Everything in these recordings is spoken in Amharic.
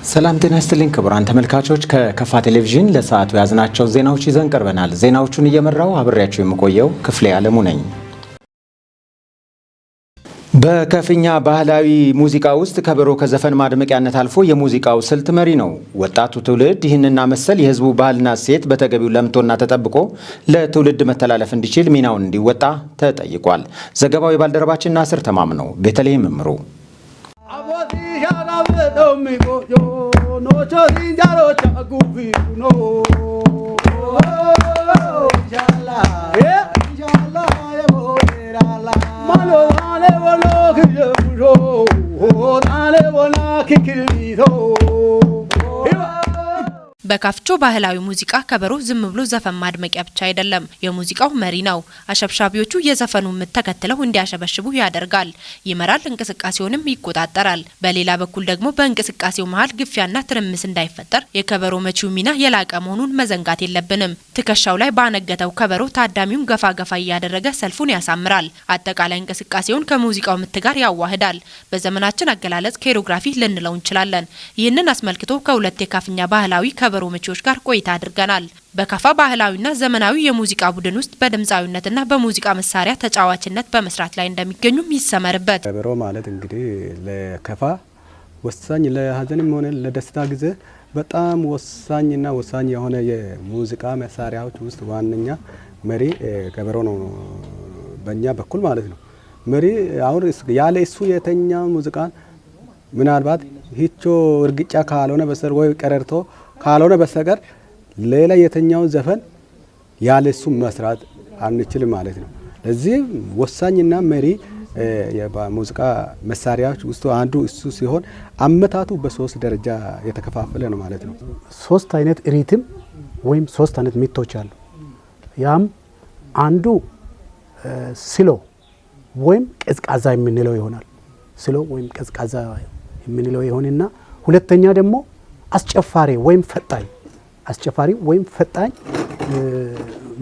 ሰላም ጤና ይስጥልኝ ክቡራን ተመልካቾች፣ ከከፋ ቴሌቪዥን ለሰዓቱ የያዝናቸው ዜናዎች ይዘን ቀርበናል። ዜናዎቹን እየመራው አብሬያችሁ የምቆየው ክፍሌ አለሙ ነኝ። በከፍኛ ባህላዊ ሙዚቃ ውስጥ ከበሮ ከዘፈን ማድመቂያነት አልፎ የሙዚቃው ስልት መሪ ነው። ወጣቱ ትውልድ ይህንና መሰል የሕዝቡ ባህልና እሴት በተገቢው ለምቶና ተጠብቆ ለትውልድ መተላለፍ እንዲችል ሚናውን እንዲወጣ ተጠይቋል። ዘገባው የባልደረባችን ናስር ተማም ነው። ቤተልሔም እምሩ። በካፍቾ ባህላዊ ሙዚቃ ከበሮ ዝም ብሎ ዘፈን ማድመቂያ ብቻ አይደለም፣ የሙዚቃው መሪ ነው። አሸብሻቢዎቹ የዘፈኑን ምት ተከትለው እንዲያሸበሽቡ ያደርጋል፣ ይመራል፣ እንቅስቃሴውንም ይቆጣጠራል። በሌላ በኩል ደግሞ በእንቅስቃሴው መሀል ግፊያና ትርምስ እንዳይፈጠር የከበሮ መቺው ሚና የላቀ መሆኑን መዘንጋት የለብንም። ትከሻው ላይ ባነገተው ከበሮ ታዳሚውን ገፋ ገፋ እያደረገ ሰልፉን ያሳምራል። አጠቃላይ እንቅስቃሴውን ከሙዚቃው ምት ጋር ያዋህዳል። በዘመናችን አገላለጽ choreography ልንለው እንችላለን። ይህንን አስመልክቶ ከሁለት የካፍኛ ባህላዊ ከበሮ መቺዎች ጋር ቆይታ አድርገናል። በካፋ ባህላዊና ዘመናዊ የሙዚቃ ቡድን ውስጥ በድምፃዊነትና በሙዚቃ መሳሪያ ተጫዋችነት በመስራት ላይ እንደሚገኙም ይሰመርበት። ከበሮ ማለት እንግዲህ ለከፋ ወሳኝ፣ ለሀዘንም ሆነ ለደስታ ጊዜ በጣም ወሳኝና ወሳኝ የሆነ የሙዚቃ መሳሪያዎች ውስጥ ዋነኛ መሪ ከበሮ ነው፣ በእኛ በኩል ማለት ነው። መሪ አሁን ያለ እሱ የተኛ ሙዚቃን ምናልባት ሂቾ እርግጫ ካልሆነ በስተቀር ወይ ቀረርቶ ካልሆነ በስተቀር ሌላ የተኛውን ዘፈን ያለ እሱ መስራት አንችልም ማለት ነው። ለዚህ ወሳኝና መሪ የሙዚቃ መሳሪያዎች ውስጥ አንዱ እሱ ሲሆን አመታቱ በሶስት ደረጃ የተከፋፈለ ነው ማለት ነው። ሶስት አይነት rhythm ወይም ሶስት አይነት ምቶች አሉ። ያም አንዱ slow ወይም ቀዝቃዛ የምንለው ይሆናል። Slow ወይም ቀዝቃዛ የምንለው ይሆንና ሁለተኛ ደግሞ አስጨፋሪ ወይም ፈጣኝ፣ አስጨፋሪ ወይም ፈጣኝ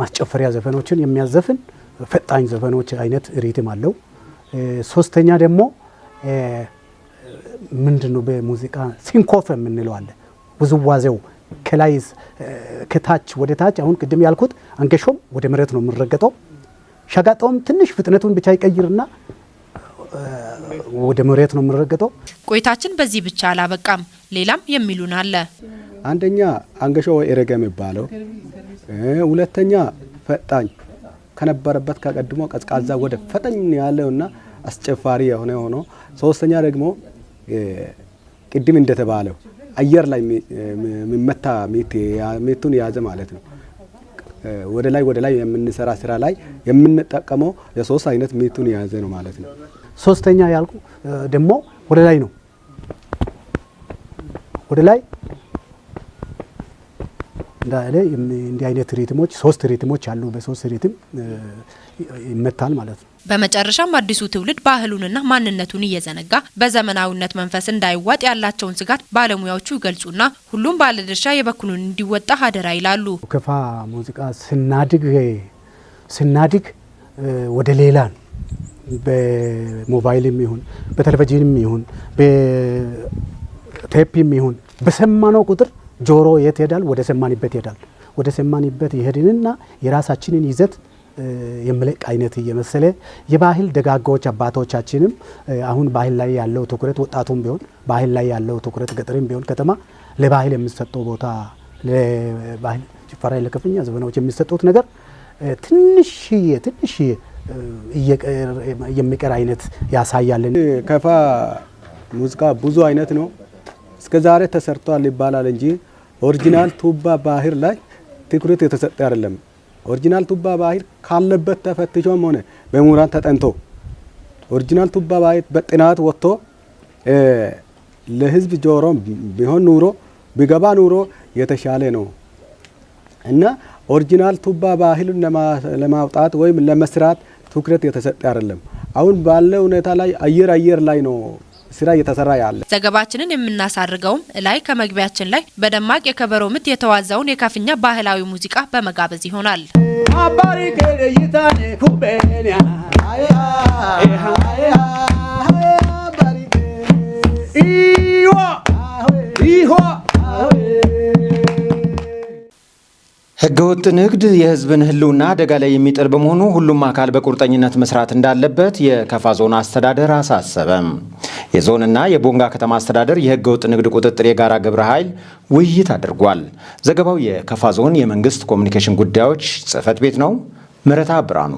ማስጨፈሪያ ዘፈኖችን የሚያዘፍን ፈጣኝ ዘፈኖች አይነት rhythm አለው። ሶስተኛ ደግሞ ምንድነው በሙዚቃ syncope የምንለው አለ። ውዝዋዜው ከላይ ከታች ወደ ታች፣ አሁን ቅድም ያልኩት አንገሾም ወደ መሬት ነው የምንረገጠው። ሸጋጣውም ትንሽ ፍጥነቱን ብቻ ይቀይርና ወደ መሬት ነው የምንረገጠው። ቆይታችን በዚህ ብቻ አላበቃም። ሌላም የሚሉን አለ። አንደኛ አንገሾ ወይ ኤረገ የሚባለው፣ ሁለተኛ ፈጣኝ ከነበረበት ከቀድሞ ቀዝቃዛ ወደ ፈጠኝ ያለውና አስጨፋሪ የሆነ ሆኖ፣ ሶስተኛ ደግሞ ቅድም እንደተባለው አየር ላይ የሚመታ ምቱን የያዘ ማለት ነው። ወደ ላይ ወደ ላይ የምንሰራ ስራ ላይ የምንጠቀመው የሶስት አይነት ምቱን የያዘ ነው ማለት ነው። ሶስተኛ ያልኩ ደግሞ ወደ ላይ ነው። ወደ ላይ እንዳለ እንዲህ አይነት rhythm ኦች፣ ሶስት rhythm ኦች አሉ። በሶስት rhythm ይመታል ማለት ነው። በመጨረሻም አዲሱ ትውልድ ባህሉንና ማንነቱን እየዘነጋ በዘመናዊነት መንፈስ እንዳይዋጥ ያላቸውን ስጋት ባለሙያዎቹ ይገልጹና ሁሉም ባለድርሻ የበኩሉን እንዲወጣ አደራ ይላሉ። ከፋ ሙዚቃ ስናድግ ወደ ሌላ ነው። በሞባይልም ይሁን፣ በቴሌቪዥንም ይሁን፣ በቴፕም ይሁን በሰማነው ቁጥር ጆሮ የት ይሄዳል? ወደ ሰማንበት ይሄዳል። ወደ ሰማንበት ይሄድንና የራሳችንን ይዘት የመለቅ አይነት እየመሰለ የባህል ደጋጋዎች አባቶቻችንም አሁን ባህል ላይ ያለው ትኩረት፣ ወጣቱም ቢሆን ባህል ላይ ያለው ትኩረት፣ ገጠርም ቢሆን ከተማ ለባህል የሚሰጠው ቦታ፣ ለባህል ጭፈራ፣ ለከፍኛ ዘፈኖች የሚሰጡት ነገር ትንሽዬ ትንሽዬ የሚቀር አይነት ያሳያልን። ከፋ ሙዚቃ ብዙ አይነት ነው። እስከ ዛሬ ተሰርቷል ይባላል እንጂ original ቱባ ባህል ላይ ትኩረት የተሰጠ አይደለም። Original ቱባ ባህል ካለበት ተፈትሾም ሆነ በምሁራን ተጠንቶ original ቱባ ባህል በጥናት ወጥቶ ለህዝብ ጆሮ ቢሆን ኑሮ፣ ቢገባ ኑሮ የተሻለ ነው እና original ቱባ ባህልን ለማውጣት ወይም ለመስራት ትኩረት የተሰጠ አይደለም። አሁን ባለ ሁኔታ ላይ አየር አየር ላይ ነው ስራ እየተሰራ ያለ። ዘገባችንን የምናሳርገውም ላይ ከመግቢያችን ላይ በደማቅ የከበሮ ምት የተዋዛውን የካፍኛ ባህላዊ ሙዚቃ በመጋበዝ ይሆናል። ይሆ ህገወጥ ንግድ የህዝብን ህልውና አደጋ ላይ የሚጥል በመሆኑ ሁሉም አካል በቁርጠኝነት መስራት እንዳለበት የከፋ ዞን አስተዳደር አሳሰበ። የዞንና የቦንጋ ከተማ አስተዳደር የህገወጥ ንግድ ቁጥጥር የጋራ ግብረ ኃይል ውይይት አድርጓል። ዘገባው የከፋ ዞን የመንግስት ኮሚኒኬሽን ጉዳዮች ጽህፈት ቤት ነው። ምህረታ ብርሃኑ።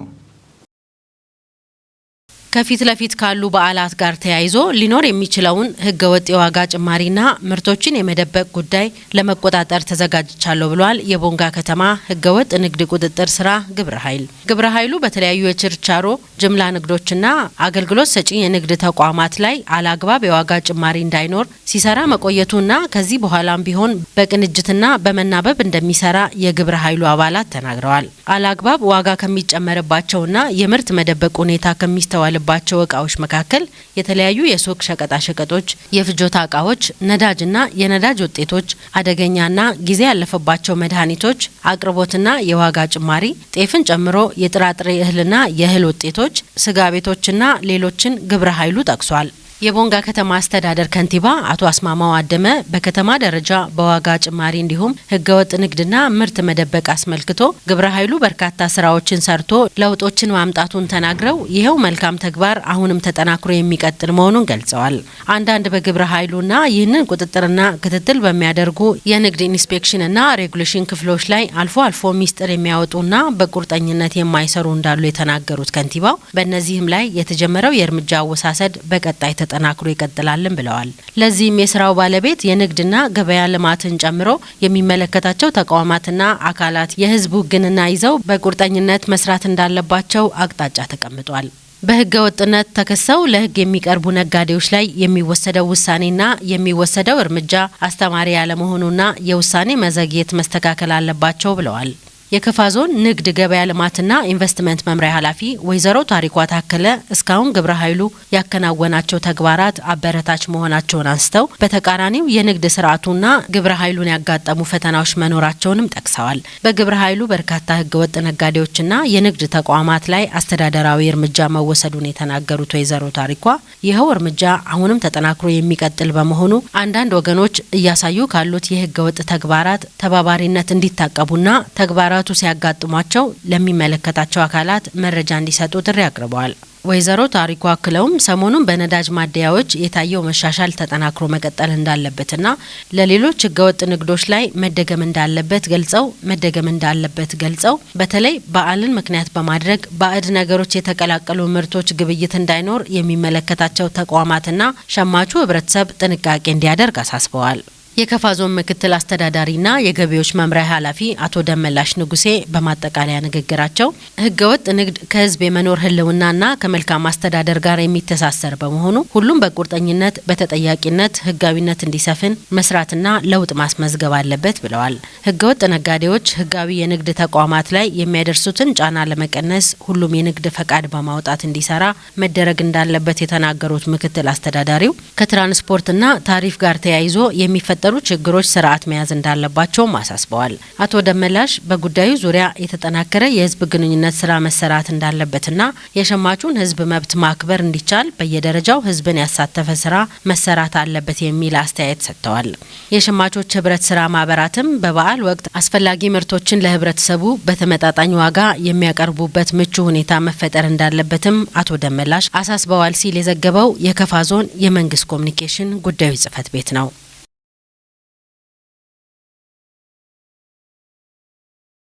ከፊት ለፊት ካሉ በዓላት ጋር ተያይዞ ሊኖር የሚችለውን ህገወጥ የዋጋ ጭማሪና ምርቶችን የመደበቅ ጉዳይ ለመቆጣጠር ተዘጋጅቻለሁ ብሏል የቦንጋ ከተማ ህገወጥ ንግድ ቁጥጥር ስራ ግብረ ኃይል። ግብረ ኃይሉ በተለያዩ የችርቻሮ፣ ጅምላ ንግዶችና አገልግሎት ሰጪ የንግድ ተቋማት ላይ አላግባብ የዋጋ ጭማሪ እንዳይኖር ሲሰራ መቆየቱና ከዚህ በኋላም ቢሆን በቅንጅትና በመናበብ እንደሚሰራ የግብረ ኃይሉ አባላት ተናግረዋል። አላግባብ ዋጋ ከሚጨመርባቸውና የምርት መደበቅ ሁኔታ ከሚስተዋል ባቸው እቃዎች መካከል የተለያዩ የሱቅ ሸቀጣሸቀጦች፣ የፍጆታ እቃዎች፣ ነዳጅና የነዳጅ ውጤቶች፣ አደገኛና ጊዜ ያለፈባቸው መድኃኒቶች አቅርቦትና የዋጋ ጭማሪ፣ ጤፍን ጨምሮ የጥራጥሬ እህልና የእህል ውጤቶች፣ ስጋ ቤቶችና ሌሎችን ግብረ ኃይሉ ጠቅሷል። የቦንጋ ከተማ አስተዳደር ከንቲባ አቶ አስማማው አደመ በከተማ ደረጃ በዋጋ ጭማሪ እንዲሁም ህገወጥ ንግድና ምርት መደበቅ አስመልክቶ ግብረ ኃይሉ በርካታ ስራዎችን ሰርቶ ለውጦችን ማምጣቱን ተናግረው ይኸው መልካም ተግባር አሁንም ተጠናክሮ የሚቀጥል መሆኑን ገልጸዋል። አንዳንድ በግብረ ኃይሉና ይህንን ቁጥጥርና ክትትል በሚያደርጉ የንግድ ኢንስፔክሽንና ሬጉሌሽን ክፍሎች ላይ አልፎ አልፎ ሚስጥር የሚያወጡና በቁርጠኝነት የማይሰሩ እንዳሉ የተናገሩት ከንቲባው በእነዚህም ላይ የተጀመረው የእርምጃ አወሳሰድ በቀጣይ ተጠናክሮ ይቀጥላልን ብለዋል። ለዚህም የስራው ባለቤት የንግድና ገበያ ልማትን ጨምሮ የሚመለከታቸው ተቋማትና አካላት የህዝብ ውግንና ይዘው በቁርጠኝነት መስራት እንዳለባቸው አቅጣጫ ተቀምጧል። በህገ ወጥነት ተከሰው ለህግ የሚቀርቡ ነጋዴዎች ላይ የሚወሰደው ውሳኔና የሚወሰደው እርምጃ አስተማሪ ያለመሆኑና የውሳኔ መዘግየት መስተካከል አለባቸው ብለዋል። የከፋ ዞን ንግድ ገበያ ልማትና ኢንቨስትመንት መምሪያ ኃላፊ ወይዘሮ ታሪኳ ታከለ እስካሁን ግብረ ኃይሉ ያከናወናቸው ተግባራት አበረታች መሆናቸውን አንስተው በተቃራኒው የንግድ ስርዓቱና ግብረ ኃይሉን ያጋጠሙ ፈተናዎች መኖራቸውንም ጠቅሰዋል። በግብረ ኃይሉ በርካታ ህገወጥ ነጋዴዎችና የንግድ ተቋማት ላይ አስተዳደራዊ እርምጃ መወሰዱን የተናገሩት ወይዘሮ ታሪኳ ይኸው እርምጃ አሁንም ተጠናክሮ የሚቀጥል በመሆኑ አንዳንድ ወገኖች እያሳዩ ካሉት የህገወጥ ተግባራት ተባባሪነት እንዲታቀቡና ተግባራቱ ሲያጋጥሟቸው ለሚመለከታቸው አካላት መረጃ እንዲሰጡ ጥሪ አቅርበዋል። ወይዘሮ ታሪኩ አክለውም ሰሞኑን በነዳጅ ማደያዎች የታየው መሻሻል ተጠናክሮ መቀጠል እንዳለበትና ለሌሎች ህገወጥ ንግዶች ላይ መደገም እንዳለበት ገልጸው በተለይ በዓልን ምክንያት በማድረግ ባዕድ ነገሮች የተቀላቀሉ ምርቶች ግብይት እንዳይኖር የሚመለከታቸው ተቋማትና ሸማቹ ህብረተሰብ ጥንቃቄ እንዲያደርግ አሳስበዋል። የከፋ ዞን ምክትል አስተዳዳሪና የገቢዎች መምሪያ ኃላፊ አቶ ደመላሽ ንጉሴ በማጠቃለያ ንግግራቸው ህገወጥ ንግድ ከህዝብ የመኖር ህልውናና ከመልካም አስተዳደር ጋር የሚተሳሰር በመሆኑ ሁሉም በቁርጠኝነት፣ በተጠያቂነት፣ ህጋዊነት እንዲሰፍን መስራትና ለውጥ ማስመዝገብ አለበት ብለዋል። ህገወጥ ነጋዴዎች ህጋዊ የንግድ ተቋማት ላይ የሚያደርሱትን ጫና ለመቀነስ ሁሉም የንግድ ፈቃድ በማውጣት እንዲሰራ መደረግ እንዳለበት የተናገሩት ምክትል አስተዳዳሪው ከትራንስፖርትና ታሪፍ ጋር ተያይዞ የሚፈጠሩ ችግሮች ስርዓት መያዝ እንዳለባቸውም አሳስበዋል። አቶ ደመላሽ በጉዳዩ ዙሪያ የተጠናከረ የህዝብ ግንኙነት ስራ መሰራት እንዳለበትና የሸማቹን ህዝብ መብት ማክበር እንዲቻል በየደረጃው ህዝብን ያሳተፈ ስራ መሰራት አለበት የሚል አስተያየት ሰጥተዋል። የሸማቾች ህብረት ስራ ማህበራትም በበዓል ወቅት አስፈላጊ ምርቶችን ለህብረተሰቡ በተመጣጣኝ ዋጋ የሚያቀርቡበት ምቹ ሁኔታ መፈጠር እንዳለበትም አቶ ደመላሽ አሳስበዋል ሲል የዘገበው የከፋ ዞን የመንግስት ኮሚኒኬሽን ጉዳዮች ጽህፈት ቤት ነው።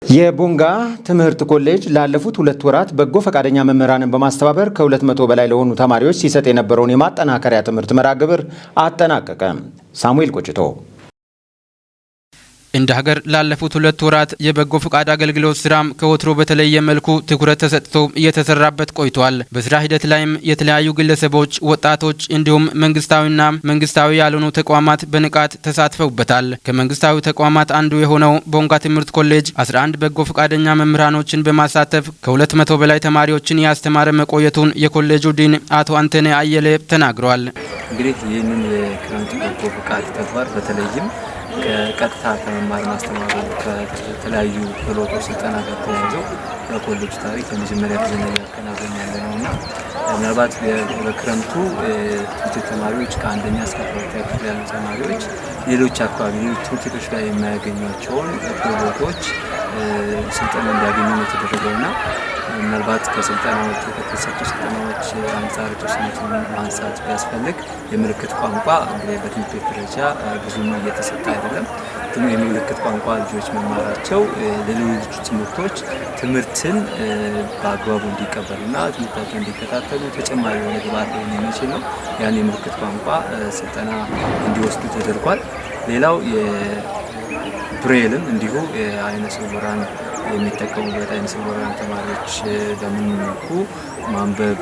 የቦንጋ ትምህርት ኮሌጅ ላለፉት 2 ወራት በጎ ፈቃደኛ መምህራንን በማስተባበር ከ200 በላይ ለሆኑ ተማሪዎች ሲሰጥ የነበረውን የማጠናከሪያ ትምህርት መርሃ ግብር አጠናቀቀ። ሳሙኤል ቆጭቶ። እንደ ሀገር ላለፉት 2 ወራት የበጎ ፈቃድ አገልግሎት ስራም ከወትሮ በተለየ መልኩ ትኩረት ተሰጥቶ እየተሰራበት ቆይቷል። በስራ ሂደት ላይም የተለያዩ ግለሰቦች፣ ወጣቶች እንዲሁም መንግስታዊና መንግስታዊ ያልሆኑ ተቋማት በንቃት ተሳትፈውበታል። ከመንግስታዊ ተቋማት አንዱ የሆነው ቦንጋ ትምህርት ኮሌጅ 11 በጎ ፈቃደኛ መምህራኖችን በማሳተፍ ከ200 በላይ ተማሪዎችን ያስተማረ መቆየቱን የኮሌጁ ዲን አቶ አንተነ አየለ ተናግረዋል። እንግዲህ ይህንን የክረምት በጎ ፈቃድ ተግባር በተለይም ከቀጥታ ከመማር ማስተማሩ ከተለያዩ ክህሎቶች ስልጠና ጋር ተያይዘው በኮሌጁ ታሪክ የመጀመሪያ ጊዜ ነው እያከናወን ያለ ነው እና ምናልባት በክረምቱ ትምህርት ቤት ተማሪዎች ከአንደኛ እስከ 12ኛ ክፍል ያሉ ተማሪዎች ሌሎች አካባቢ ሌሎች ትምህርት ቤቶች ላይ የማያገኟቸውን ክህሎቶች ስልጠና እንዲያገኙ ነው የተደረገውና ምናልባት ከስልጠናዎቹ ከተሰጡ ስልጠናዎች አንጻር የተወሰኑትን ማንሳት ቢያስፈልግ የምልክት ቋንቋ እንግዲህ በትምህርት ቤት ደረጃ ብዙም እየተሰጠ አይደለም። የምልክት ቋንቋ ልጆች መማራቸው ለሌሎቹ ትምህርቶች ትምህርትን በአግባቡ እንዲቀበሉና ትምህርታቸውን እንዲከታተሉ ተጨማሪ የሆነ ግብዓት ሊሆን የሚችል ነው። ያን የምልክት ቋንቋ ስልጠና እንዲወስዱ ተደርጓል። ሌላው የብሬልም እንዲሁ የአይነ ስውራን የሚጠቀሙበት አይነ ስውራን ተማሪዎች በምን መልኩ ማንበብ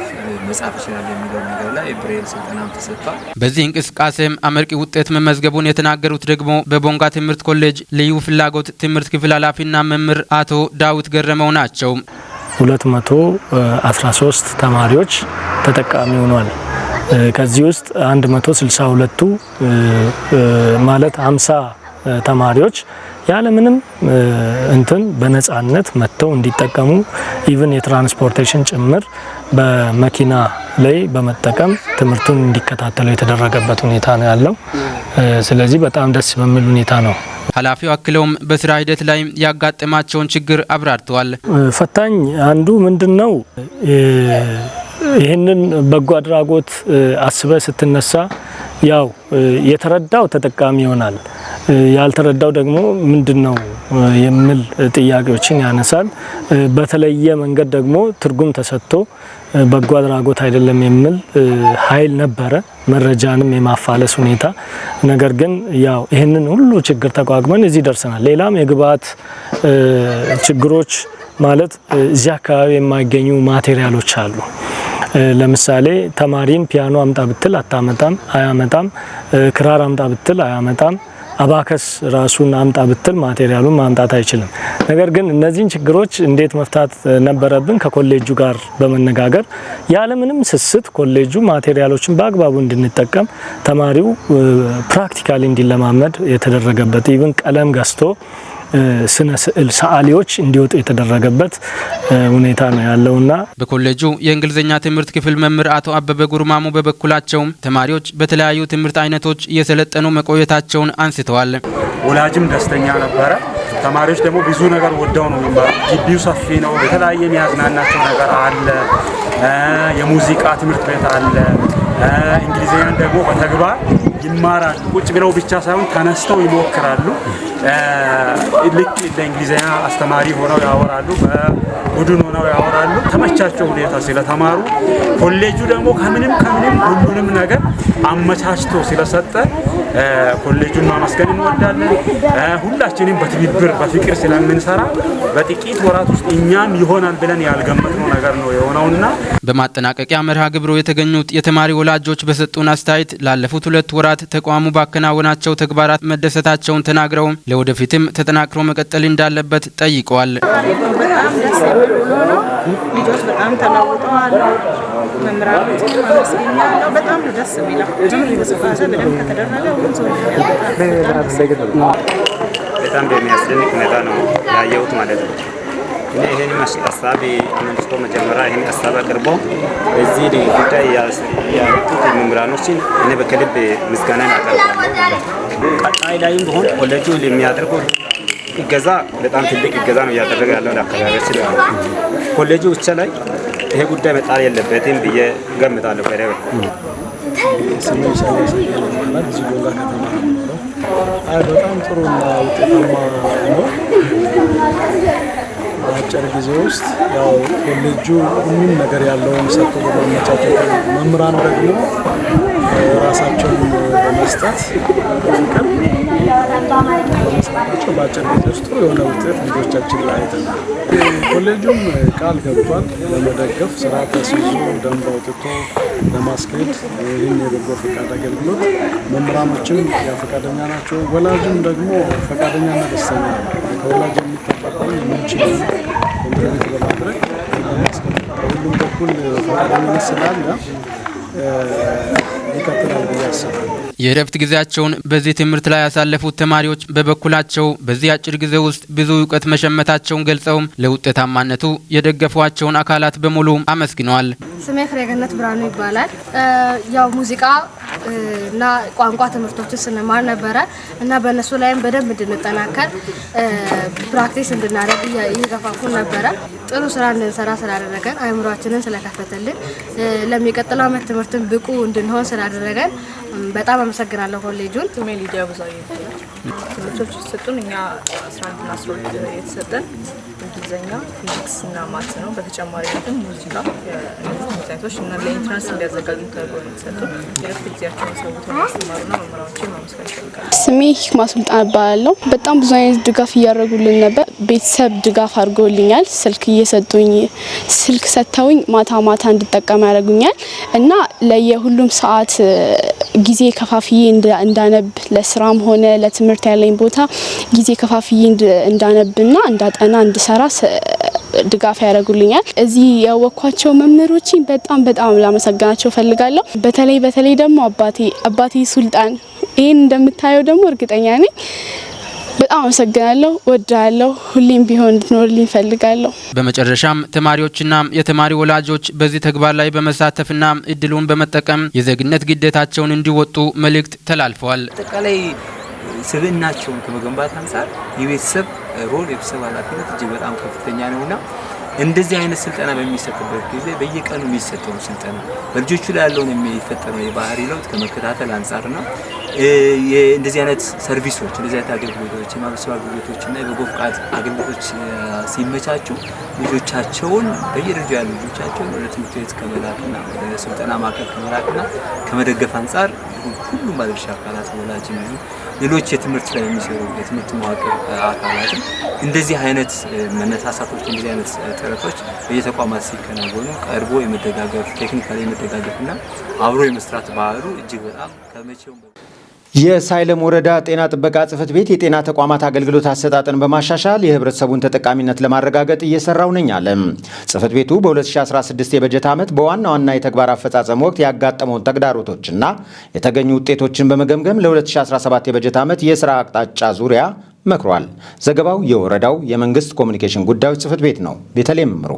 መጻፍ ይችላል የሚለው ነገር ላይ ብሬል ስልጠናም ተሰጥቷል። በዚህ እንቅስቃሴም አመርቂ ውጤት መመዝገቡን የተናገሩት ደግሞ በቦንጋ ትምህርት ኮሌጅ ልዩ ፍላጎት ትምህርት ክፍል ኃላፊና መምህር አቶ ዳዊት ገረመው ናቸው። 213 ተማሪዎች ተጠቃሚ ሆኗል። ከዚህ ውስጥ 162ቱ ማለት 50 ተማሪዎች ያለምንም እንትን በነጻነት መጥተው እንዲጠቀሙ even የ transportation ጭምር በመኪና ላይ በመጠቀም ትምህርቱን እንዲከታተሉ የተደረገበት ሁኔታ ነው ያለው። ስለዚህ በጣም ደስ በሚል ሁኔታ ነው። ኃላፊው አክለውም በስራ ሂደት ላይ ያጋጠማቸውን ችግር አብራርተዋል። ፈታኝ አንዱ ምንድነው? ይህንን በጎ አድራጎት አስበህ ስትነሳ ያው የተረዳው ተጠቃሚ ይሆናል፣ ያልተረዳው ደግሞ ምንድነው የሚል ጥያቄዎችን ያነሳል። በተለየ መንገድ ደግሞ ትርጉም ተሰጥቶ በጎ አድራጎት አይደለም የሚል ኃይል ነበረ፣ መረጃንም የማፋለስ ሁኔታ። ነገር ግን ያው ይህንን ሁሉ ችግር ተቋቁመን እዚህ ደርሰናል። ሌላም የግብአት ችግሮች ማለት እዚህ አካባቢ የማይገኙ material ኦች አሉ። ለምሳሌ ተማሪን ፒያኖ አምጣ ብትል አታመጣም፣ አያመጣም። ክራር አምጣ ብትል አያመጣም። አባከስ ራሱን አምጣ ብትል material ኡን ማምጣት አይችልም። ነገር ግን እነዚህን ችግሮች እንዴት መፍታት ነበረብን? ከኮሌጁ ጋር በመነጋገር ያለምንም ስስት ኮሌጁ material ኦችን በአግባቡ እንድንጠቀም ተማሪው practically እንዲለማመድ የተደረገበት even ቀለም ገዝቶ ስነ ስዕል ሰዓሊዎች እንዲወጡ የተደረገበት ሁኔታ ነው ያለውና በኮሌጁ የእንግሊዝኛ ትምህርት ክፍል መምህር አቶ አበበ ጉርማሙ በበኩላቸው ተማሪዎች በተለያዩ ትምህርት አይነቶች እየሰለጠኑ መቆየታቸውን አንስተዋል። ወላጅም ደስተኛ ነበረ። ተማሪዎች ደግሞ ብዙ ነገር ወደው ነው የሚማሩት። ግቢው ሰፊ ነው። የተለያየ የሚያዝናናቸው ነገር አለ። የሙዚቃ ትምህርት ቤት አለ። እንግሊዝኛን ደግሞ በተግባር ይማራሉ። ቁጭ ብለው ብቻ ሳይሆን ተነስተው ይሞክራሉ። ልክ እንደ እንግሊዝኛ አስተማሪ ሆነው ያወራሉ፣ በቡድን ሆነው ያወራሉ። ተመቻቸው ሁኔታ ስለተማሩ ኮሌጁ ደግሞ ከምንም ከምንም ሁሉንም ነገር አመቻችቶ ስለሰጠ ኮሌጁን ማመስገን እንወዳለን። ሁላችንም በትብብር በፍቅር ስለምንሰራ በጥቂት ወራት ውስጥ እኛም ይሆናል ብለን ያልገመትነው ነገር ነው የሆነውና በማጠናቀቂያ መርሃ ግብሩ የተገኙት የተማሪ ወላጆች በሰጡን አስተያየት ላለፉት 2 ወራት ተቋሙ ባከናወናቸው ተግባራት መደሰታቸውን ተናግረው ለወደፊትም ተጠናክሮ መቀጠል እንዳለበት ጠይቀዋል። በጣም ደስ የሚል ውሎ ነው። ልጆች በጣም ተለውጠዋል። መምህራኖችን አመስግኛለሁ። በጣም ነው ደስ የሚለው። እንቅስቃሴ በደንብ ከተደረገ ሁሉም ሰው በጣም በሚያስደንቅ ሁኔታ ነው ያየሁት ማለት ነው። እኔ ይሄን ሀሳብ አመንጭቶ መጀመሪያ ይሄን ሀሳብ አቅርቦ በዚህ ጉዳይ ያመጡት መምህራኖችን እኔ በከልብ ምስጋናን አቀርባለሁ። ቀጣይ ላይም ቢሆን ኮሌጁ የሚያደርገው እገዛ በጣም ትልቅ እገዛ ነው እያደረገ ያለው ለአካባቢያችን። ኮሌጁ ብቻ ላይ ይሄ ጉዳይ መጣል የለበትም ብዬ ገምታለሁ። በደንብ ስሜ ኢሳያስ ይባላል። እዚህ ቦንጋ ከተማ ነው የምኖረው። አይ በጣም ጥሩና ውጤታማ ነው። በአጭር ጊዜ ውስጥ ያው ኮሌጁ ሁሉም ነገር ያለውን ሰጥቶ በማመቻቸት መምህራን ደግሞ ራሳቸውን በመስጠት በፍቅር በመስራታቸው በአጭር ጊዜ ውስጥ ጥሩ የሆነ ውጤት ልጆቻችን ላይ አይተናል። ኮሌጁም ቃል ገብቷል ለመደገፍ ስራ ተስይዞ ደንብ አውጥቶ ለማስኬድ ይህን የበጎ ፈቃድ አገልግሎት መምህራኖችም ያው ፈቃደኛ ናቸው። ወላጅም ደግሞ ፈቃደኛና ደስተኛ ነው። ከወላጅ የሚጠበቀውን የሚችል contribute በማድረግ በሁሉም በኩል ፈቃደኝነት ስላለ ይቀጥላል ብዬ አስባለሁ። የእረፍት ጊዜያቸውን በዚህ ትምህርት ላይ ያሳለፉት ተማሪዎች በበኩላቸው በዚህ አጭር ጊዜ ውስጥ ብዙ እውቀት መሸመታቸውን ገልጸው ለውጤታማነቱ የደገፏቸውን አካላት በሙሉ አመስግነዋል። ስሜ ፍሬገነት ብርሃኑ ይባላል። ያው ሙዚቃ እና ቋንቋ ትምህርቶችን ስንማር ነበረ እና በእነሱ ላይም በደንብ እንድንጠናከር practice እንድናደርግ እየገፋፉን ነበረ። ጥሩ ስራ እንድንሰራ ስላደረገን፣ አእምሯችንን ስለከፈተልን፣ ለሚቀጥለው ዓመት ትምህርትን ብቁ እንድንሆን ስላደረገን በጣም አመሰግናለሁ ኮሌጁን። ስሜ ሊዲያ ብዙአየሁ ይባላል። ትምህርቶች የተሰጡን እኛ 11 ና 12 የተሰጠን እንግሊዝኛ፣ ፊዚክስ እና maths ነው። በተጨማሪነትም ሙዚቃ፣ እነዚህ ትምህርት አይነቶች እና ለ entrance እንዲያዘጋጁ ተደርጎ ነው የተሰጡን። የረፍት ጊዜያቸውን ሰውተው ያስተማሩና መምህራኖችን ማመስገን እፈልጋለሁ። ስሜ ሂክማ ሱልጣን እባላለሁ። በጣም ብዙ አይነት ድጋፍ እያደረጉልን ነበር። ቤተሰብ ድጋፍ አድርገውልኛል። ስልክ እየሰጡኝ፣ ስልክ ሰጥተውኝ ማታ ማታ እንድጠቀም ያደርጉኛል እና ለየሁሉም ሰዓት ጊዜ ከፋፍዬ እንዳነብ፣ ለስራም ሆነ ለትምህርት ያለኝ ቦታ ጊዜ ከፋፍዬ እንዳነብና እንዳጠና እንድሰራ ድጋፍ ያደርጉልኛል። እዚህ ያወቅኳቸው መምህሮችን በጣም በጣም ላመሰግናቸው እፈልጋለሁ። በተለይ በተለይ ደግሞ አባቴ፣ አባቴ ሱልጣን፣ ይህን እንደምታየው ደግሞ እርግጠኛ ነኝ። በጣም አመሰግናለሁ። ወዳለሁ። ሁሌም ቢሆን እንድትኖርልኝ እፈልጋለሁ። በመጨረሻም ተማሪዎችና የተማሪ ወላጆች በዚህ ተግባር ላይ በመሳተፍና እድሉን በመጠቀም የዜግነት ግዴታቸውን እንዲወጡ መልእክት ተላልፈዋል። አጠቃላይ ስብዕናቸውን ከመገንባት አንጻር የቤተሰብ role፣ የቤተሰብ ኃላፊነት እጅግ በጣም ከፍተኛ ነውና እንደዚህ አይነት ስልጠና በሚሰጥበት ጊዜ በየቀኑ የሚሰጠውን ስልጠና በልጆቹ ላይ ያለውን የሚፈጠረው የባህሪ ለውጥ ከመከታተል አንጻርና እንደዚህ አይነት service ኦች፣ እንደዚህ አይነት አገልግሎቶች፣ የማህበረሰብ አገልግሎቶች እና የበጎ ፍቃድ አገልግሎቶች ሲመቻቹ ልጆቻቸውን፣ በየደረጃው ያሉ ልጆቻቸውን ወደ ትምህርት ቤት ከመላክና ወደ ስልጠና ማዕከል ከመላክና ከመደገፍ አንጻር ሁሉም ባለድርሻ አካላት፣ ወላጅም ይሁን ሌሎች የትምህርት ላይ የሚሰሩ የትምህርት መዋቅር አካላትም እንደዚህ አይነት መነሳሳቶች፣ እንደዚህ አይነት ጥረቶች በየተቋማት ሲከናወኑ ቀርቦ የመደጋገፍ፣ technically የመደጋገፍና አብሮ የመስራት ባህሉ እጅግ በጣም ከመቼውም የሳይለም ወረዳ ጤና ጥበቃ ጽሕፈት ቤት የጤና ተቋማት አገልግሎት አሰጣጥን በማሻሻል የህብረተሰቡን ተጠቃሚነት ለማረጋገጥ እየሰራው ነኝ አለ። ጽሕፈት ቤቱ በ2016 የበጀት ዓመት በዋና ዋና የተግባር አፈጻጸም ወቅት ያጋጠመውን ተግዳሮቶችና የተገኙ ውጤቶችን በመገምገም ለ2017 የበጀት ዓመት የስራ አቅጣጫ ዙሪያ መክሯል። ዘገባው የወረዳው የመንግስት ኮሚኒኬሽን ጉዳዮች ጽሕፈት ቤት ነው። ቤተልሔም ምሩ።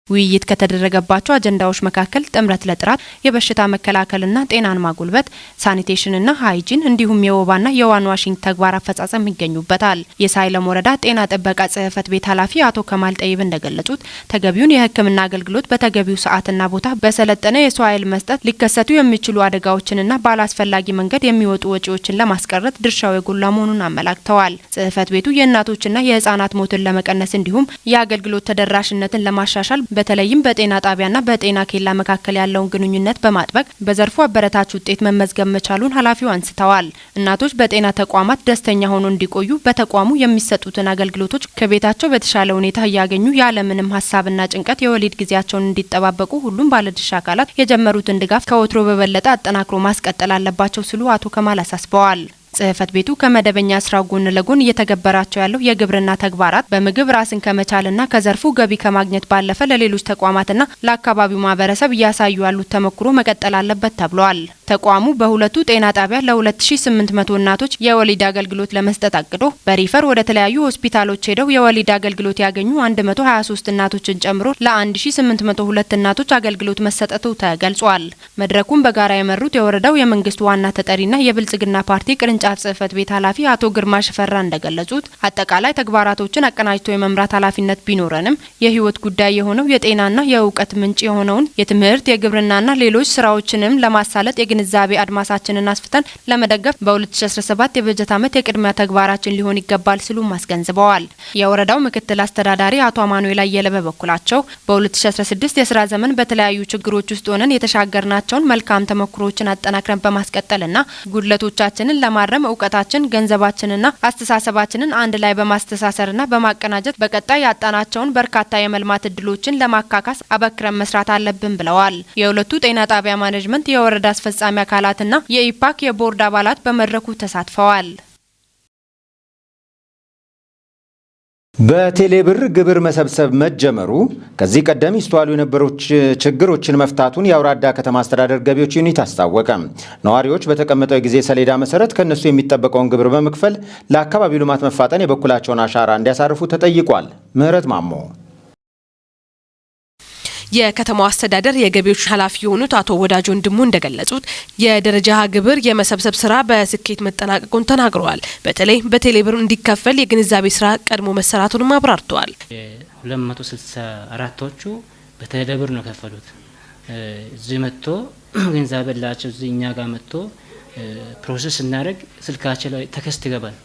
ውይይት ከተደረገባቸው አጀንዳዎች መካከል ጥምረት ለጥራት፣ የበሽታ መከላከልና ጤናን ማጎልበት፣ sanitation ና hygiene እንዲሁም የወባና የ one washing ተግባር አፈጻጸም ይገኙበታል። የሳይለም ወረዳ ጤና ጥበቃ ጽሕፈት ቤት ኃላፊ አቶ ከማል ጠይብ እንደገለጹት ተገቢውን የሕክምና አገልግሎት በተገቢው ሰዓትና ቦታ በሰለጠነ የሰው ኃይል መስጠት ሊከሰቱ የሚችሉ አደጋዎችንና ባላስፈላጊ መንገድ የሚወጡ ወጪዎችን ለማስቀረት ድርሻው የጎላ መሆኑን አመላክተዋል። ጽሕፈት ቤቱ የእናቶችና የህጻናት ሞትን ለመቀነስ እንዲሁም የአገልግሎት ተደራሽነትን ለማሻሻል በተለይም በጤና ጣቢያና በጤና ኬላ መካከል ያለውን ግንኙነት በማጥበቅ በዘርፉ አበረታች ውጤት መመዝገብ መቻሉን ኃላፊው አንስተዋል። እናቶች በጤና ተቋማት ደስተኛ ሆኖ እንዲቆዩ በተቋሙ የሚሰጡትን አገልግሎቶች ከቤታቸው በተሻለ ሁኔታ እያገኙ ያለምንም ሀሳብና ጭንቀት የወሊድ ጊዜያቸውን እንዲጠባበቁ ሁሉም ባለድርሻ አካላት የጀመሩትን ድጋፍ ከወትሮ በበለጠ አጠናክሮ ማስቀጠል አለባቸው ሲሉ አቶ ከማል አሳስበዋል። ጽሕፈት ቤቱ ከመደበኛ ስራው ጎን ለጎን እየተገበራቸው ያለው የግብርና ተግባራት በምግብ ራስን ከመቻልና ከዘርፉ ገቢ ከማግኘት ባለፈ ለሌሎች ተቋማትና ለአካባቢው ማህበረሰብ እያሳዩ ያሉት ተሞክሮ መቀጠል አለበት ተብሏል። ተቋሙ በሁለቱ ጤና ጣቢያ ለ2800 እናቶች የወሊድ አገልግሎት ለመስጠት አቅዶ በ refer ወደ ተለያዩ ሆስፒታሎች ሄደው የወሊድ አገልግሎት ያገኙ 123 እናቶችን ጨምሮ ለ1802 እናቶች አገልግሎት መሰጠቱ ተገልጿል። መድረኩን በጋራ የመሩት የወረዳው የመንግስት ዋና ተጠሪና የብልጽግና ፓርቲ ቅርንጫፍ ጽሕፈት ቤት ኃላፊ አቶ ግርማ ሽፈራ እንደገለጹት አጠቃላይ ተግባራቶችን አቀናጅቶ የመምራት ኃላፊነት ቢኖረንም የህይወት ጉዳይ የሆነው የጤናና የእውቀት ምንጭ የሆነውን የትምህርት፣ የግብርናና ሌሎች ስራዎችንም ለማሳለጥ የግንዛቤ አድማሳችንን አስፍተን ለመደገፍ በ2017 የበጀት ዓመት የቅድሚያ ተግባራችን ሊሆን ይገባል ሲሉም አስገንዝበዋል። የወረዳው ምክትል አስተዳዳሪ አቶ አማኑኤል አየለ በበኩላቸው በ2016 የስራ ዘመን በተለያዩ ችግሮች ውስጥ ሆነን የተሻገርናቸውን መልካም ተሞክሮዎችን አጠናክረን በማስቀጠልና ጉድለቶቻችንን ለማረም እውቀታችን፣ ገንዘባችንና አስተሳሰባችንን አንድ ላይ በማስተሳሰርና በማቀናጀት በቀጣይ ያጣናቸውን በርካታ የመልማት እድሎችን ለማካካስ አበክረን መስራት አለብን ብለዋል። የሁለቱ ጤና ጣቢያ ማኔጅመንት፣ የወረዳ አስፈጻሚ አካላትና የኢፓክ የቦርድ አባላት በመድረኩ ተሳትፈዋል። በቴሌብር ግብር መሰብሰብ መጀመሩ ከዚህ ቀደም ይስተዋሉ የነበሩ ችግሮችን መፍታቱን የአውራዳ ከተማ አስተዳደር ገቢዎች ዩኒት አስታወቀ። ነዋሪዎች በተቀመጠው የጊዜ ሰሌዳ መሰረት ከእነሱ የሚጠበቀውን ግብር በመክፈል ለአካባቢው ልማት መፋጠን የበኩላቸውን አሻራ እንዲያሳርፉ ተጠይቋል። ምህረት ማሞ። የከተማው አስተዳደር የገቢዎች ኃላፊ የሆኑት አቶ ወዳጅ ወንድሙ እንደገለጹት የደረጃ ሀ ግብር የመሰብሰብ ስራ በስኬት መጠናቀቁን ተናግረዋል። በተለይ በቴሌብር እንዲከፈል የግንዛቤ ስራ ቀድሞ መሰራቱንም አብራርተዋል። 264ቶቹ በቴሌብር ነው የከፈሉት። እዚህ መጥቶ ግንዛቤ ላቸው እዚህ እኛ ጋር መጥቶ process ስናደርግ ስልካቸው ላይ text ይገባል።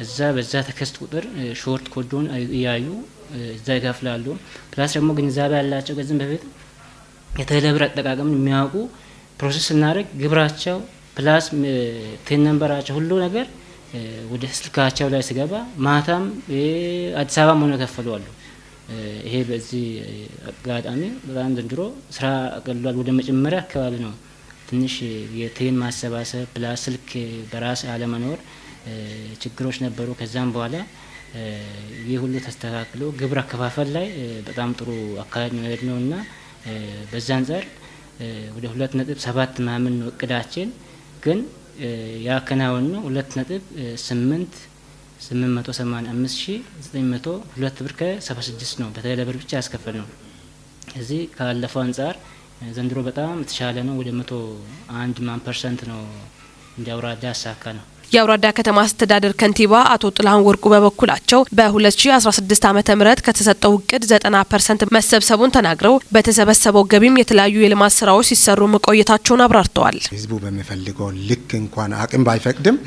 እዛ በዛ text ቁጥር short code ኡን እያዩ እዛ ይከፍላሉ። Plus ደግሞ ግንዛቤ ያላቸው ከዚህም በፊት የቴሌብር አጠቃቀምን የሚያውቁ process ስናደርግ ግብራቸው plus TIN number ኣቸው ሁሉ ነገር ወደ ስልካቸው ላይ ሲገባ ማታም አዲስ አበባ ሆነው የከፈሉ አሉ። ይሄ በዚህ አጋጣሚ በጣም ዘንድሮ ስራ ቀሏል። ወደ መጀመሪያ አካባቢ ነው ትንሽ የ TIN ማሰባሰብ plus ስልክ በራስ አለመኖር ችግሮች ነበሩ። ከዛም በኋላ ይህ ሁሉ ተስተካክሎ ግብር አከፋፈል ላይ በጣም ጥሩ አካሄድ ነው የሄድነው እና በዛ አንጻር ወደ 2.7 ምናምን ነው እቅዳችን፣ ግን ያከናወንነው 2.8 885,902 ብር ከ76 ነው በቴሌብር ብቻ ያስከፈልነው። እዚህ ካለፈው አንጻር ዘንድሮ በጣም የተሻለ ነው። ወደ 101% ነው እንደ አውራዳ ያሳካነው። የአውራዳ ከተማ አስተዳደር ከንቲባ አቶ ጥላሁን ወርቁ በበኩላቸው በ2016 ዓ.ም ከተሰጠው እቅድ 90% መሰብሰቡን ተናግረው በተሰበሰበው ገቢም የተለያዩ የልማት ስራዎች ሲሰሩ መቆየታቸውን አብራርተዋል። ህዝቡ በሚፈልገው ልክ እንኳን አቅም ባይፈቅድም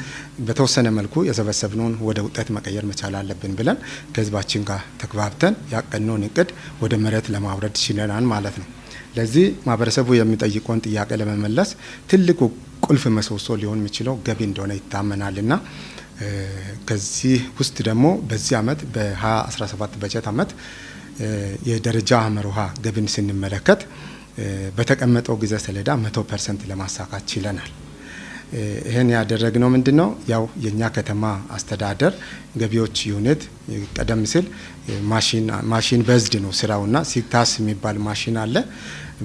በተወሰነ መልኩ የሰበሰብነውን ወደ ውጤት መቀየር መቻል አለብን ብለን ከህዝባችን ጋር ተግባብተን ያቀድነውን እቅድ ወደ መሬት ለማውረድ ችለናል ማለት ነው። ለዚህ ማህበረሰቡ የሚጠይቀውን ጥያቄ ለመመለስ ትልቁ ቁልፍ ምሰሶ ሊሆን የሚችለው ገቢ እንደሆነ ይታመናልና ከዚህ ውስጥ ደግሞ በዚህ አመት በ2017 በጀት አመት የደረጃ ሀመር ውሃ ገቢን ስንመለከት በተቀመጠው ጊዜ ሰሌዳ 100% ለማሳካት ችለናል። ይሄን ያደረግነው ምንድነው? ያው የኛ ከተማ አስተዳደር ገቢዎች unit ቀደም ሲል machine based ነው ስራውና SIGTAS የሚባል ማሽን አለ።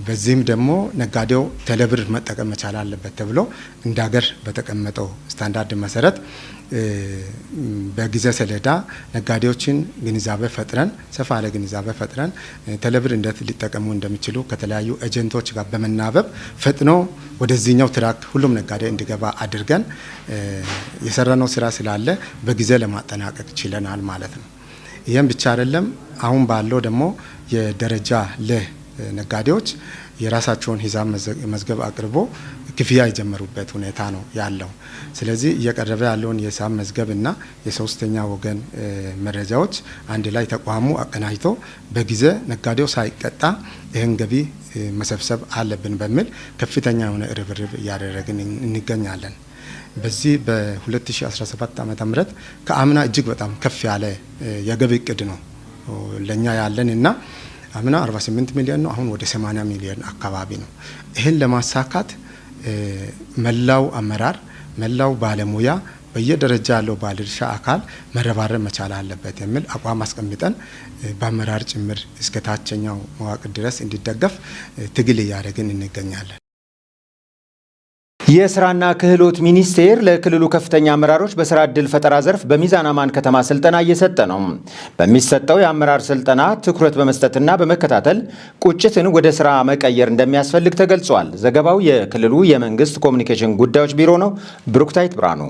በዚህም ደግሞ ነጋዴው ቴሌብር መጠቀም መቻል አለበት ተብሎ እንደ ሀገር በተቀመጠው ስታንዳርድ መሰረት በጊዜ ሰሌዳ ነጋዴዎችን ግንዛቤ ፈጥረን ሰፋ ያለ ግንዛቤ ፈጥረን ቴሌብር እንዴት ሊጠቀሙ እንደሚችሉ ከተለያዩ agent ኦች ጋር በመናበብ ፈጥኖ ወደዚህኛው track ሁሉም ነጋዴ እንዲገባ አድርገን የሰራነው ስራ ስላለ በጊዜ ለማጠናቀቅ ችለናል ማለት ነው። ይሄም ብቻ አይደለም። አሁን ባለው ደግሞ የደረጃ ለ ነጋዴዎች የራሳቸውን ሂሳብ መዝገብ አቅርቦ ክፍያ የጀመሩበት ሁኔታ ነው ያለው። ስለዚህ እየቀረበ ያለውን የሂሳብ መዝገብና የሶስተኛ ወገን መረጃዎች አንድ ላይ ተቋሙ አቀናጅቶ በጊዜ ነጋዴው ሳይቀጣ ይህን ገቢ መሰብሰብ አለብን በሚል ከፍተኛ የሆነ ርብርብ እያደረግን እንገኛለን። በዚህ በ2017 ዓመተ ምህረት ከአምና እጅግ በጣም ከፍ ያለ የገቢ እቅድ ነው ለኛ ያለን እና አምና 48 ሚሊዮን ነው፣ አሁን ወደ 80 ሚሊዮን አካባቢ ነው። ይሄን ለማሳካት መላው አመራር፣ መላው ባለሙያ፣ በየደረጃ ያለው ባለድርሻ አካል መረባረብ መቻል አለበት የሚል አቋም አስቀምጠን በአመራር ጭምር እስከ ታችኛው መዋቅር ድረስ እንዲደገፍ ትግል እያደረግን እንገኛለን። የስራና ክህሎት ሚኒስቴር ለክልሉ ከፍተኛ አመራሮች በስራ ዕድል ፈጠራ ዘርፍ በሚዛን አማን ከተማ ስልጠና እየሰጠ ነው። በሚሰጠው የአመራር ስልጠና ትኩረት በመስጠትና በመከታተል ቁጭትን ወደ ስራ መቀየር እንደሚያስፈልግ ተገልጿል። ዘገባው የክልሉ የመንግስት ኮሚኒኬሽን ጉዳዮች ቢሮ ነው። ብሩክታይት ብርሃኑ።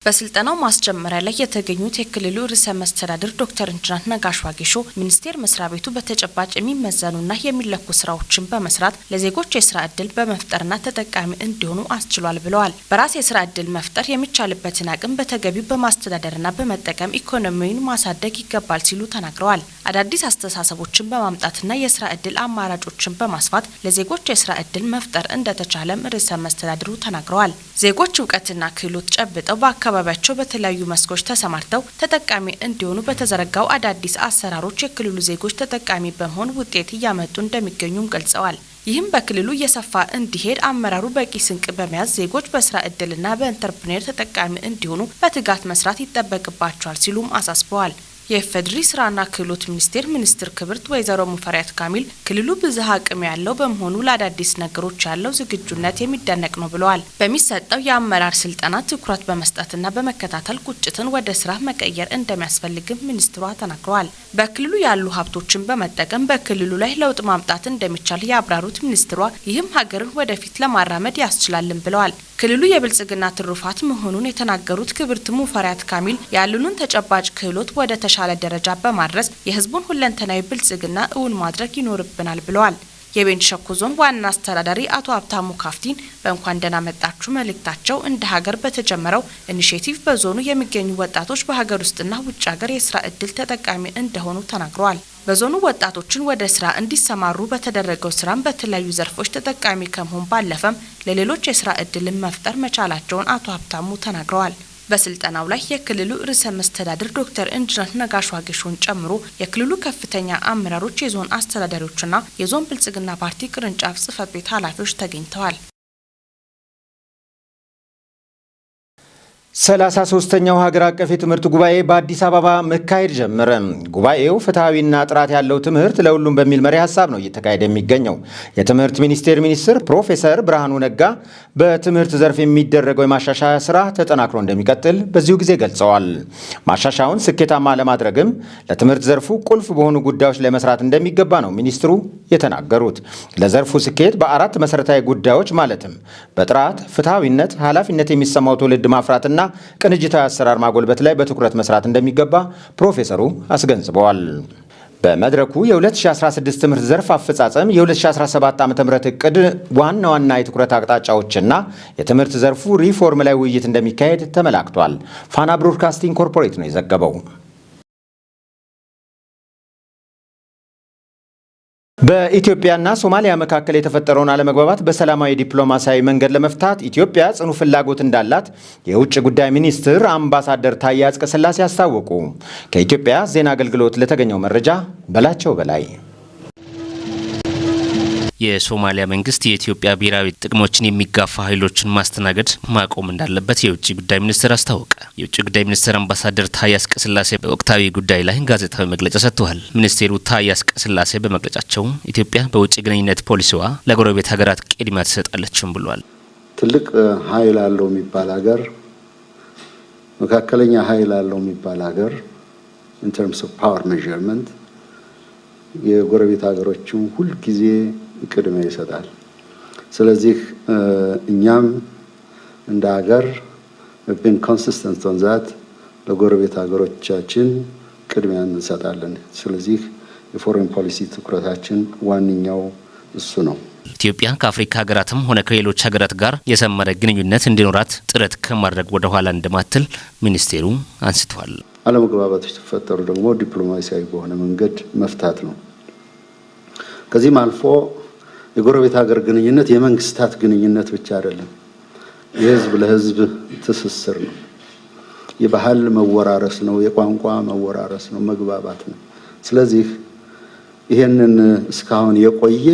በስልጠናው ማስጀመሪያ ላይ የተገኙት የክልሉ ርዕሰ መስተዳድር ዶክተር ኢንጂነር ነጋሽ ዋጌሾ ሚኒስቴር መስሪያ ቤቱ በተጨባጭ የሚመዘኑና የሚለኩ ስራዎችን በመስራት ለዜጎች የስራ እድል በመፍጠርና ተጠቃሚ እንዲሆኑ አስችሏል ብለዋል። በራስ የስራ እድል መፍጠር የሚቻልበትን አቅም በተገቢው በማስተዳደርና በመጠቀም ኢኮኖሚውን ማሳደግ ይገባል ሲሉ ተናግረዋል። አዳዲስ አስተሳሰቦችን በማምጣትና የስራ እድል አማራጮችን በማስፋት ለዜጎች የስራ እድል መፍጠር እንደተቻለም ርዕሰ መስተዳድሩ ተናግረዋል። ዜጎች እውቀትና ክህሎት ጨብጠው በአካባቢያቸው በተለያዩ መስኮች ተሰማርተው ተጠቃሚ እንዲሆኑ በተዘረጋው አዳዲስ አሰራሮች የክልሉ ዜጎች ተጠቃሚ በመሆን ውጤት እያመጡ እንደሚገኙም ገልጸዋል። ይህም በክልሉ እየሰፋ እንዲሄድ አመራሩ በቂ ስንቅ በመያዝ ዜጎች በስራ እድልና በ entrepreneur ተጠቃሚ እንዲሆኑ በትጋት መስራት ይጠበቅባቸዋል ሲሉም አሳስበዋል። የኢፌዴሪ ስራና ክህሎት ሚኒስቴር ሚኒስትር ክብርት ወይዘሮ ሙፈሪያት ካሚል ክልሉ ብዝሃ አቅም ያለው በመሆኑ ለአዳዲስ ነገሮች ያለው ዝግጁነት የሚደነቅ ነው ብለዋል። በሚሰጠው የአመራር ስልጠና ትኩረት በመስጠትና በመከታተል ቁጭትን ወደ ስራ መቀየር እንደሚያስፈልግም ሚኒስትሯ ተናግረዋል። በክልሉ ያሉ ሀብቶችን በመጠቀም በክልሉ ላይ ለውጥ ማምጣት እንደሚቻል ያብራሩት ሚኒስትሯ ይህም ሀገርን ወደፊት ለማራመድ ያስችላል ብለዋል። ክልሉ የብልጽግና ትሩፋት መሆኑን የተናገሩት ክብርት ሙፈሪያት ካሚል ያሉንን ተጨባጭ ክህሎት ወደ ተሻለ ደረጃ በማድረስ የህዝቡን ሁለንተናዊ ብልጽግና እውን ማድረግ ይኖርብናል ብለዋል። የቤንች ሸኮ ዞን ዋና አስተዳዳሪ አቶ ሀብታሙ ካፍቲን በእንኳን ደህና መጣችሁ መልእክታቸው እንደ ሀገር በተጀመረው initiative በዞኑ የሚገኙ ወጣቶች በሀገር ውስጥና ውጭ ሀገር የስራ እድል ተጠቃሚ እንደሆኑ ተናግረዋል። በዞኑ ወጣቶችን ወደ ስራ እንዲሰማሩ በተደረገው ስራም በተለያዩ ዘርፎች ተጠቃሚ ከመሆን ባለፈም ለሌሎች የስራ እድልን መፍጠር መቻላቸውን አቶ ሀብታሙ ተናግረዋል። በስልጠናው ላይ የክልሉ ርዕሰ መስተዳድር ዶክተር ኢንጂነር ነጋሽ ዋጌሾን ጨምሮ የክልሉ ከፍተኛ አመራሮች፣ የዞን አስተዳዳሪዎችና የዞን ብልጽግና ፓርቲ ቅርንጫፍ ጽህፈት ቤት ኃላፊዎች ተገኝተዋል። 33ኛው ሀገር አቀፍ የትምህርት ጉባኤ በአዲስ አበባ መካሄድ ጀመረ። ጉባኤው ፍትሐዊና ጥራት ያለው ትምህርት ለሁሉም በሚል መሪ ሀሳብ ነው እየተካሄደ የሚገኘው። የትምህርት ሚኒስቴር ሚኒስትር ፕሮፌሰር ብርሃኑ ነጋ በትምህርት ዘርፍ የሚደረገው የማሻሻያ ስራ ተጠናክሮ እንደሚቀጥል በዚሁ ጊዜ ገልጸዋል። ማሻሻያውን ስኬታማ ለማድረግም ለትምህርት ዘርፉ ቁልፍ በሆኑ ጉዳዮች ላይ መስራት እንደሚገባ ነው ሚኒስትሩ የተናገሩት። ለዘርፉ ስኬት በአራት መሰረታዊ ጉዳዮች ማለትም በጥራት፣ ፍትሐዊነት፣ ኃላፊነት የሚሰማው ትውልድ ማፍራትና ቅንጅታዊ አሰራር ማጎልበት ላይ በትኩረት መስራት እንደሚገባ ፕሮፌሰሩ አስገንዝበዋል። በመድረኩ የ2016 ትምህርት ዘርፍ አፈጻጸም፣ የ2017 ዓ.ም እቅድ ዋና ዋና የትኩረት አቅጣጫዎችና የትምህርት ዘርፉ ሪፎርም ላይ ውይይት እንደሚካሄድ ተመላክቷል። ፋና ብሮድካስቲንግ ኮርፖሬት ነው የዘገበው። በኢትዮጵያና ሶማሊያ መካከል የተፈጠረውን አለመግባባት በሰላማዊ ዲፕሎማሲያዊ መንገድ ለመፍታት ኢትዮጵያ ጽኑ ፍላጎት እንዳላት የውጭ ጉዳይ ሚኒስትር አምባሳደር ታዬ አጽቀሥላሴ አስታወቁ። ከኢትዮጵያ ዜና አገልግሎት ለተገኘው መረጃ በላቸው በላይ። የሶማሊያ መንግስት የኢትዮጵያ ብሔራዊ ጥቅሞችን የሚጋፋ ኃይሎችን ማስተናገድ ማቆም እንዳለበት የውጭ ጉዳይ ሚኒስትር አስታወቀ። የውጭ ጉዳይ ሚኒስትር አምባሳደር ታዬ አጽቀሥላሴ በወቅታዊ ጉዳይ ላይ ጋዜጣዊ መግለጫ ሰጥተዋል። ሚኒስቴሩ ታዬ አጽቀሥላሴ በመግለጫቸው ኢትዮጵያ በውጭ ግንኙነት ፖሊሲዋ ለጎረቤት ሀገራት ቅድሚያ ትሰጣለችም ብሏል። ትልቅ ኃይል አለው የሚባል ሀገር፣ መካከለኛ ኃይል አለው የሚባል ሀገር in terms of power measurement የጎረቤት ሀገሮችን ሁልጊዜ ቅድሚያ ይሰጣል። ስለዚህ እኛም እንደ ሀገር been consistent on that፣ ለጎረቤት ሀገሮቻችን ቅድሚያ እንሰጣለን። ስለዚህ የ foreign policy ትኩረታችን ዋነኛው እሱ ነው። ኢትዮጵያ ከአፍሪካ ሀገራትም ሆነ ከሌሎች ሀገራት ጋር የሰመረ ግንኙነት እንዲኖራት ጥረት ከማድረግ ወደ ኋላ እንደማትል ሚኒስቴሩ አንስተዋል። አለመግባባቶች ሲፈጠሩ ደግሞ ዲፕሎማሲያዊ በሆነ መንገድ መፍታት ነው። ከዚህም አልፎ የጎረቤት ሀገር ግንኙነት የመንግስታት ግንኙነት ብቻ አይደለም። የህዝብ ለህዝብ ትስስር ነው። የባህል መወራረስ ነው። የቋንቋ መወራረስ ነው። መግባባት ነው። ስለዚህ ይሄንን እስካሁን የቆየ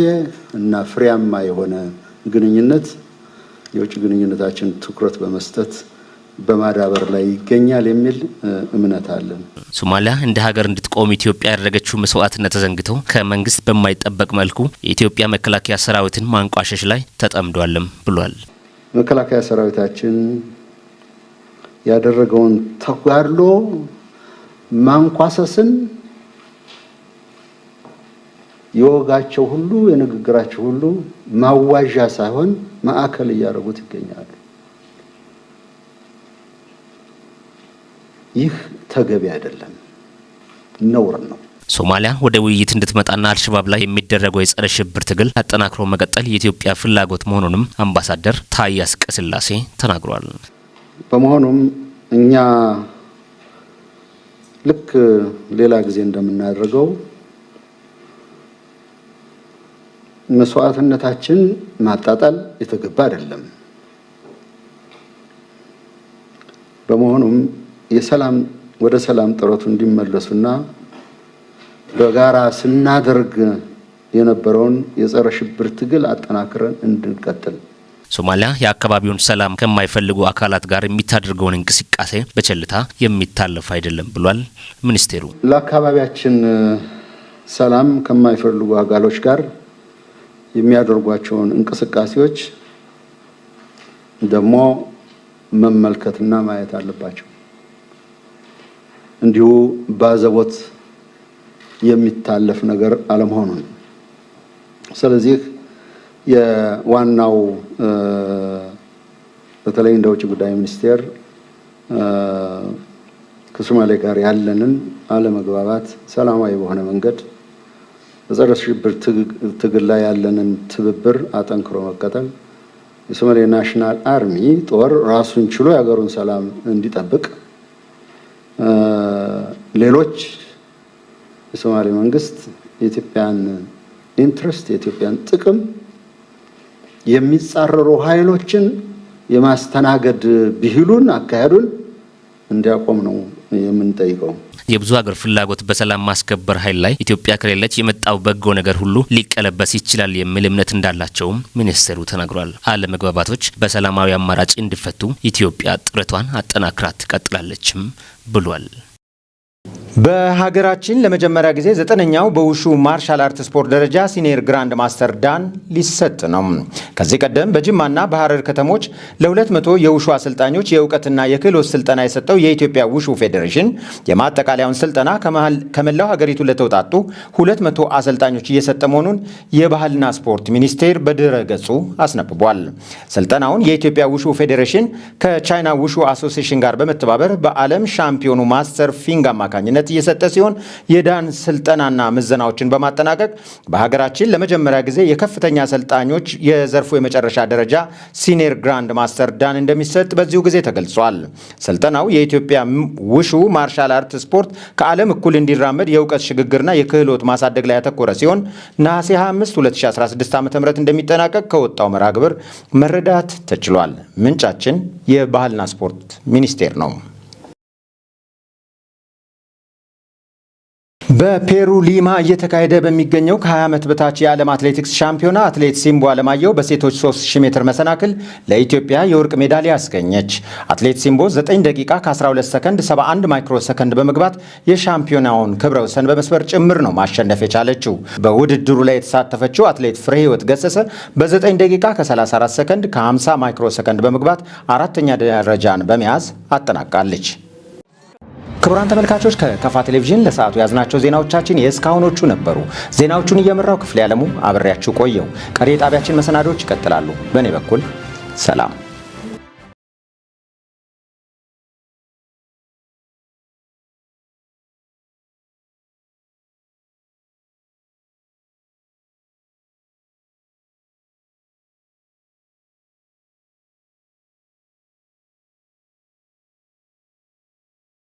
እና ፍሬያማ የሆነ ግንኙነት የውጭ ግንኙነታችን ትኩረት በመስጠት በማዳበር ላይ ይገኛል የሚል እምነት አለን። ሶማሊያ እንደ ሀገር እንድትቆም ኢትዮጵያ ያደረገችው መስዋዕትነት ተዘንግቶ ከመንግስት በማይጠበቅ መልኩ የኢትዮጵያ መከላከያ ሰራዊትን ማንቋሸሽ ላይ ተጠምዷልም ብሏል። መከላከያ ሰራዊታችን ያደረገውን ተጋድሎ ማንኳሰስን የወጋቸው ሁሉ የንግግራቸው ሁሉ ማዋዣ ሳይሆን ማዕከል እያደረጉት ይገኛሉ። ይህ ተገቢ አይደለም፣ ነውር ነው። ሶማሊያ ወደ ውይይት እንድትመጣና አልሸባብ ላይ የሚደረገው የጸረ ሽብር ትግል አጠናክሮ መቀጠል የኢትዮጵያ ፍላጎት መሆኑንም አምባሳደር ታዬ አጽቀሥላሴ ተናግሯል። በመሆኑም እኛ ልክ ሌላ ጊዜ እንደምናደርገው መስዋዕትነታችን ማጣጣል የተገባ አይደለም። በመሆኑም የሰላም ወደ ሰላም ጥረቱ እንዲመለሱና በጋራ ስናደርግ የነበረውን የጸረ ሽብር ትግል አጠናክረን እንድንቀጥል። ሶማሊያ የአካባቢውን ሰላም ከማይፈልጉ አካላት ጋር የምታደርገውን እንቅስቃሴ በቸልታ የሚታለፍ አይደለም ብሏል ሚኒስቴሩ። ለአካባቢያችን ሰላም ከማይፈልጉ አካሎች ጋር የሚያደርጓቸውን እንቅስቃሴዎች ደግሞ መመልከትና ማየት አለባቸው። እንዲሁ ባዘቦት የሚታለፍ ነገር አለመሆኑን። ስለዚህ የዋናው በተለይ እንደ ውጭ ጉዳይ ሚኒስቴር ከሶማሌ ጋር ያለንን አለመግባባት ሰላማዊ በሆነ መንገድ፣ በጸረ ሽብር ትግል ላይ ያለንን ትብብር አጠንክሮ መቀጠል፣ የሶማሌ National Army ጦር ራሱን ችሎ የሀገሩን ሰላም እንዲጠብቅ፣ ሌሎች የሶማሌ መንግስት የኢትዮጵያን interest፣ የኢትዮጵያን ጥቅም የሚጻረሩ ኃይሎችን የማስተናገድ ብሂሉን፣ አካሄዱን እንዲያቆም ነው የምንጠይቀው። የብዙ ሀገር ፍላጎት በሰላም ማስከበር ኃይል ላይ ኢትዮጵያ ከሌለች የመጣው በጎ ነገር ሁሉ ሊቀለበስ ይችላል የሚል እምነት እንዳላቸውም ሚኒስቴሩ ተናግሯል። አለመግባባቶች በሰላማዊ አማራጭ እንዲፈቱ ኢትዮጵያ ጥረቷን አጠናክራ ትቀጥላለችም ብሏል። በሀገራችን ለመጀመሪያ ጊዜ 9ኛው በውሹ martial art ስፖርት ደረጃ senior grand master ዳን ሊሰጥ ነው። ከዚህ ቀደም በጅማና በሐረር ከተሞች ለ200 የውሹ አሰልጣኞች የእውቀትና የክህሎት ስልጠና የሰጠው የኢትዮጵያ ውሹ ፌዴሬሽን የማጠቃለያውን ስልጠና ከመላው ሀገሪቱ ለተውጣጡ 200 አሰልጣኞች እየሰጠ መሆኑን የባህልና ስፖርት ሚኒስቴር በድረ ገጹ አስነብቧል። ስልጠናውን የኢትዮጵያ ውሹ ፌዴሬሽን ከቻይና ውሹ association ጋር በመተባበር በዓለም ሻምፒዮኑ master ፊንግ አማካኝነት እየሰጠ ሲሆን፣ የዳን ስልጠናና ምዘናዎችን በማጠናቀቅ በሀገራችን ለመጀመሪያ ጊዜ የከፍተኛ አሰልጣኞች የዘርፉ የመጨረሻ ደረጃ senior grand master ዳን እንደሚሰጥ በዚሁ ጊዜ ተገልጿል። ስልጠናው የኢትዮጵያ ውሹ martial art ስፖርት ከዓለም እኩል እንዲራመድ የእውቀት ሽግግርና የክህሎት ማሳደግ ላይ ያተኮረ ሲሆን፣ ነሐሴ 25 2016 ዓ.ም እንደሚጠናቀቅ ከወጣው መርሃ ግብር መረዳት ተችሏል። ምንጫችን የባህልና ስፖርት ሚኒስቴር ነው። በፔሩ ሊማ እየተካሄደ በሚገኘው ከ20 ዓመት በታች የዓለም አትሌቲክስ ሻምፒዮና አትሌት ሲምቦ አለማየሁ በሴቶች 3000 ሜትር መሰናክል ለኢትዮጵያ የወርቅ ሜዳሊያ አስገኘች። አትሌት ሲምቦ 9 ደቂቃ ከ12 ሰከንድ 71 ማይክሮ ሰከንድ በመግባት የሻምፒዮናውን ክብረ ወሰን በመስበር ጭምር ነው ማሸነፍ የቻለችው። በውድድሩ ላይ የተሳተፈችው አትሌት ፍሬ ህይወት ገሰሰ በ9 ደቂቃ ከ34 ሰከንድ ከ50 ማይክሮ ሰከንድ በመግባት አራተኛ ደረጃን በመያዝ አጠናቃለች። ክቡራን ተመልካቾች፣ ከከፋ ቴሌቪዥን ለሰዓቱ ያዝናቸው ዜናዎቻችን የእስካሁኖቹ ነበሩ። ዜናዎቹን እየመራው ክፍሌ ያለሙ አብሬያችሁ ቆየሁ። ቀሪ የጣቢያችን መሰናዶዎች ይቀጥላሉ። በእኔ በኩል ሰላም።